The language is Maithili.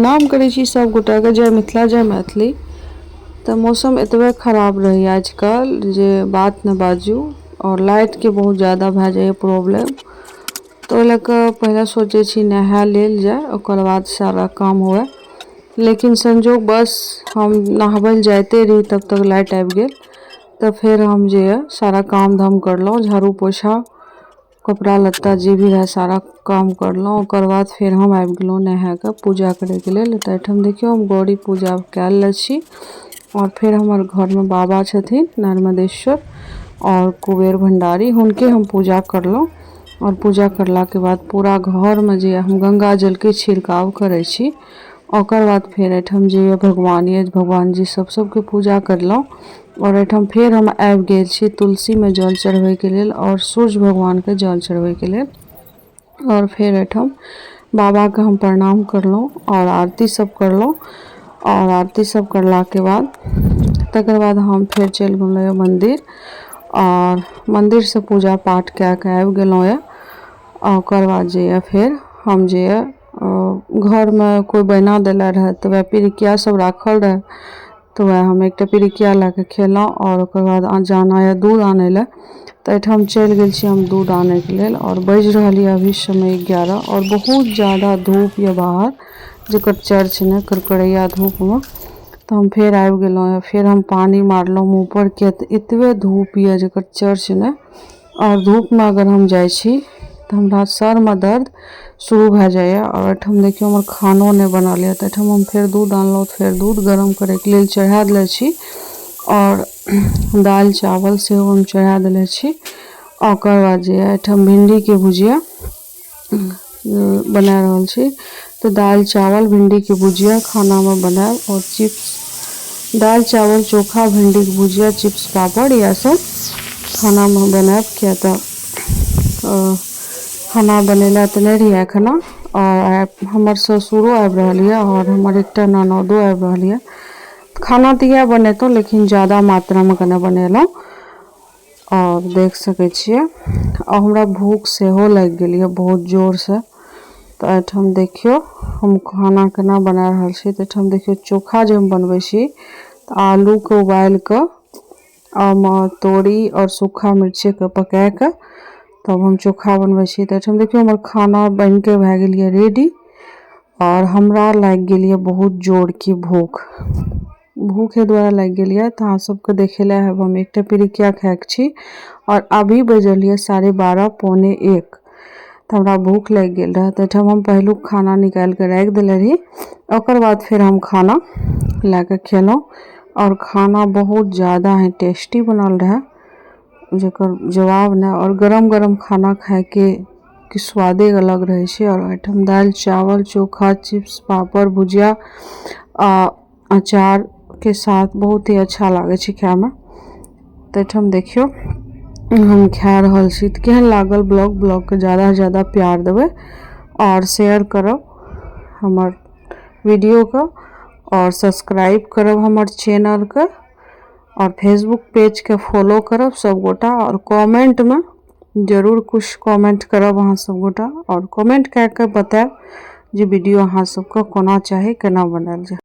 प्रणाम करै छी सब गोटाके। जय मिथिला, जय मैथिली। तऽ मौसम एतबे खराब रहैए आजकल जे बात नहि बाजू, आओर लाइटके बहुत ज्यादा भए जाइए प्रॉब्लम। तऽ ओहि लए कऽ पहिले सोचै छी नहा लेल जाय, ओकर बाद सारा काम हुए। लेकिन संजोग बस हम नहबै लए जाइते रही, तब तक लाइट आबि गेल। तऽ फेर हम जे यऽ सारा काम धाम करलहुँ, झाड़ू पोछा, कपड़ा लत्ता जे भी रहए सारा काम करलहुँ। ओकर बाद फेर हम आबि गेलहुँ नहा कऽ पूजा करैके लेल। तऽ एहिठाम देखियौ, हम गौरी पूजा कए लेने छी। आओर फेर हमर घरमे बाबा छथिन नर्मदेश्वर आओर कुबेर भण्डारी, हुनके हम पूजा करलहुँ। आओर पूजा करलाके बाद पूरा घरमे जे हम गंगा जलके छिड़काव करै छी। ओकर बाद फेर एहिठाम जे यऽ भगवान यऽ, भगवान जी सब सबके पूजा करलहुँ। आओर एहिठाम फेर हम आबि गेल छी तुलसीमे जल चढ़बैके लेल आओर सूर्य भगवानके जल चढ़बैके लेल। आओर फेर एहिठाम बाबाके हम प्रणाम करलहुँ आओर आरती सब करलहुँ। आओर आरती सब करलाके बाद तकर बाद हम फेर चलि गेलहुँ मन्दिर, आओर मन्दिरसँ पूजा पाठ कए कऽ आबि गेलहुँ यऽ। ओकर बाद जे यऽ फेर हम जे यऽ घरमे कोइ बना देले रहए, तऽ वएह पिरिकिया सब राखल रहए, तऽ वएह हम एकटा पिरिकिया लए कऽ खेलहुँ। आओर ओकर बाद जाना यऽ दूध आनै लए, तऽ एहिठाम चलि गेल छी हम दूध आनैके लेल। आओर बाजि रहल यऽ अभी समय 11, आओर बहुत ज्यादा धूप यऽ बाहर, जेकर चर्च नहि, करकरैया धूपमे। तऽ हम फेर आबि गेलहुँ, फेर हम पानि मारलहुँ मुँह पर, किया तऽ एतबे धूप यऽ जेकर चर्च नहि। आओर धूपमे अगर हम जाइ छी तऽ हमरा सरमे दर्द शुरू भए जाइए। आओर एहिठाम देखियौ, हमर खानो नहि बनल यऽ। तऽ एहिठाम हम फेर दूध आनलहुँ, फेर दूध गरम करैके लेल चढ़ा देले छी, आओर दालि चावल सेहो हम चढ़ा देले छी। ओकर बाद जे एहिठाम भिण्डीके भुजिया बना रहल छी। तऽ दालि चावल भिण्डीके भुजिया खानामे बनायब, आओर चिप्स, दालि चावल चोखा, भिण्डीके भुजिया, चिप्स, पापड़, इएह सब खानामे बनायब, किया तऽ खाना बनेला तऽ नहि रहियै एखना। आओर हमर ससुरो आबि रहल यऽ आओर हमर एकटा ननदो आबि रहल यऽ। खाना तऽ इएह बनेतहुँ, लेकिन ज्यादा मात्रामे कने बनेलहुँ। आओर देख सकै छियै, आओर हमरा भूख सेहो लागि गेल यऽ बहुत जोरसँ। तऽ एहिठाम देखियौ, हम खाना केना बना रहल छी। तऽ एहिठाम देखियौ, चोखा जे हम बनबै छी तऽ आलूके उबालि कऽ, ओहिमे तोरी आओर सूखा मिर्चीके पकाए कऽ तब हम चोखा बनबै छी। तऽ एहिठाम देखियौ, हमर खाना बनिके भए गेल यऽ रेडी। आओर हमरा लागि गेल यऽ बहुत जोरके भूख। भूख एहि दुआरे लागि गेल यऽ तऽ अहाँ सबके देखेले हैब, हम एकटा पिरिकिया खायके छी। आओर अभी बजल यऽ 12:30, 12:45, तऽ हमरा भूख लागि गेल रहए। तऽ एहिठाम हम पहिलुक खाना निकालि कऽ राखि देले रही। ओकर बाद फेर हम खाना लए कऽ खेलहुँ, आओर खाना बहुत ज्यादा ही टेस्टी बनल रहए, जेकर जवाब नहि। आओर गरम गरम खाना खायके के स्वादे अलग रहै छै। आओर एहिठाम दालि चावल चोखा, चिप्स, पापड़, भुजिया आ अचारके साथ बहुत ही अच्छा लागै छै खायमे। तऽ एहिठाम देखियौ, हम खा रहल छी। तऽ केहन लागल ब्लॉग? ब्लॉगके ज्यादासँ ज्यादा प्यार देबै आओर शेयर करब हमर वीडियोके, आओर सब्सक्राइब करब हमर चैनलके, आओर फेसबुक पेजके फॉलो करब सब गोटा। आओर कमेंटमे जरूर कुछ कमेंट करब अहाँ सब गोटा, आओर कमेंट कए कऽ बतायब जे वीडियो अहाँ सबके कोना चाही, केना बनायल जाय।